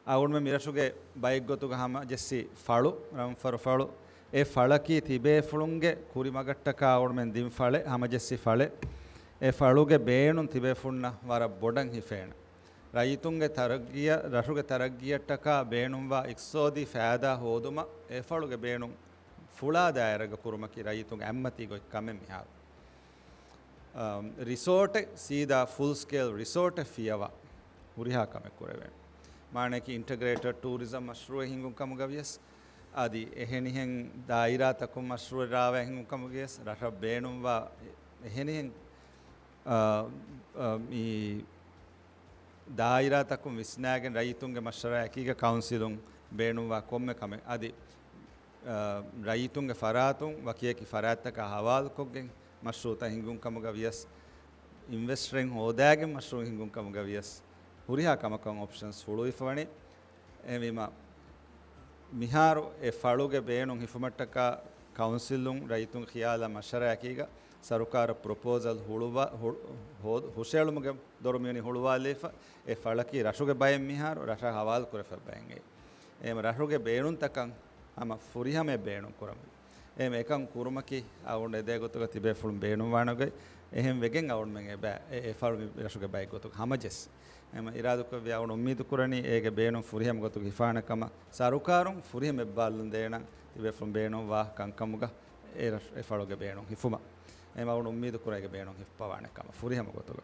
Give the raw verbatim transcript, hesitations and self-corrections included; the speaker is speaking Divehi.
އަޅުގަނޑުމެން މިރަށުގެ ބައެއްގޮތުގަ ހަމަޖެއްސި ފަޅު، ރަންފަރު ފަޅު. އެ ފަޅަކީ ތިބޭފުޅުންގެ ކުރިމަގަށްޓަކާ އަޅުގަނޑުމެން ދިން ފަޅެއް، ހަމަޖެއްސި ފަޅެއް. އެ ފަޅުގެ ބޭނުން ތިބޭފުޅުންނަށް ވަރަށް ބޮޑަށް ހިފޭނެ. ރައްޔިތުންގެ ތަރައްގީއަށް، ރަށުގެ ތަރައްގީއަށްޓަކާ ބޭނުންވާ އިޤްތިޞާދީ ފައިދާ ހޯދުމަށް އެ ފަޅުގެ ބޭނުން ފުޅާ ދާއިރާގަ ކުރުމަކީ ރައްޔިތުންގެ އެންމެ ތި ގޮތް ކަމެއް މިހާރު. އަމް، ރިސޯޓެއް، ސީދާ ފުލް ސްކޭލް ރިސޯޓެއް ފިޔަވާ ހުރިހާ ކަމެއް ކުރެވޭނެ. މާނައަކީ އިންޓަގްރޭޓެޑް ޓޫރިޒަމް މަޝްރޫއެއް ހިންގުން ކަމުގަ ވިޔަސް، އަދި އެހެނިހެން ދާއިރާތަކުން މަޝްރޫއެއް ރާވާ ހިންގުން ކަމުގަ ވިޔަސް، ރަށަށް ބޭނުންވާ އެހެނިހެން، އާ، އާ، މި ދާއިރާތަކުން ވިސްނާގެން ރައްޔިތުންގެ މަޝްވަރާއެކީގަ ކައުންސިލުން ބޭނުންވާ ކޮންމެ ކަމެއް އަދި، އާ، ރައްޔިތުންގެ ފަރާތުން ވަކިވަކި ފަރާތްތަކާ ހަވާލުކޮށްގެން މަޝްރޫއުތައް ހިންގުން ކަމުގަ ވިޔަސް، އިންވެސްޓަރެއް ހޯދާގެން މަޝްރޫއު ހިންގުން ކަމުގަ ވިޔަސް، ހުރިހާ ކަމަކަށް އޮޕްޝަންސް ހުޅުވިފަ ވަނީ. އެހެންވީމަ، މިހާރު އެ ފަޅުގެ ބޭނުން ހިފުމަށްޓަކާ ކައުންސިލުން ރައްޔިތުންގެ ޚިޔާލާ މަޝްވަރާއެކީގަ ސަރުކާރަށް ޕްރޮޕޯސަލް ހުޅުވާ، ހު-، ހޯ-، ހުށައެޅުމުގެ ދޮރު މިވަނީ ހުޅުވާލައިފަ. އެ ފަޅަކީ ރަށުގެ ބައެއް މިހާރު ރަށަށް ހަވާލު ކުރެފަ ބައެއް. އެހެން ރަށުގެ ބޭނުންތަކަށް ހަމަ ފުރިހަމައެއް ބޭނުން ކުރަންވީ. އެހެން އެކަން ކުރުމަކީ އަޅުގަނޑު އެދޭ ގޮތުގަ ތިބޭފުޅުން ބޭނުންވާނެ ގޮތް. އެހެން ވެގެން އަޅުގަނޑުމެން އެ ބަ-، އެ، އެ ފަޅު މި ރަށުގެ ބައެއް ގޮތުގަ ހަމަޖެއްސި. އެހެން އިރާދަކުރެއްވި އަޅުގަނޑު އުއްމީދު ކުރަނީ އޭގެ ބޭނުން ފުރިހަމަ ގޮތުގަ ހިފާނެ ކަމަށް. ސަރުކާރުން ފުރިހަމަ އެއްބާލުން ދޭނަން ތިބޭފުޅުން ބޭނުންވާ ކަންކަމުގަ އެ ރަށް-، އެ ފަޅުގެ ބޭނުން ހިފުމަށް. އެހެން އަޅުގަނޑު އުއްމީދު ކުރަނީ އޭގެ ބޭނުން ހިއްޕަވާނެ ކަމަށް ފުރިހަމަ ގޮތުގަ.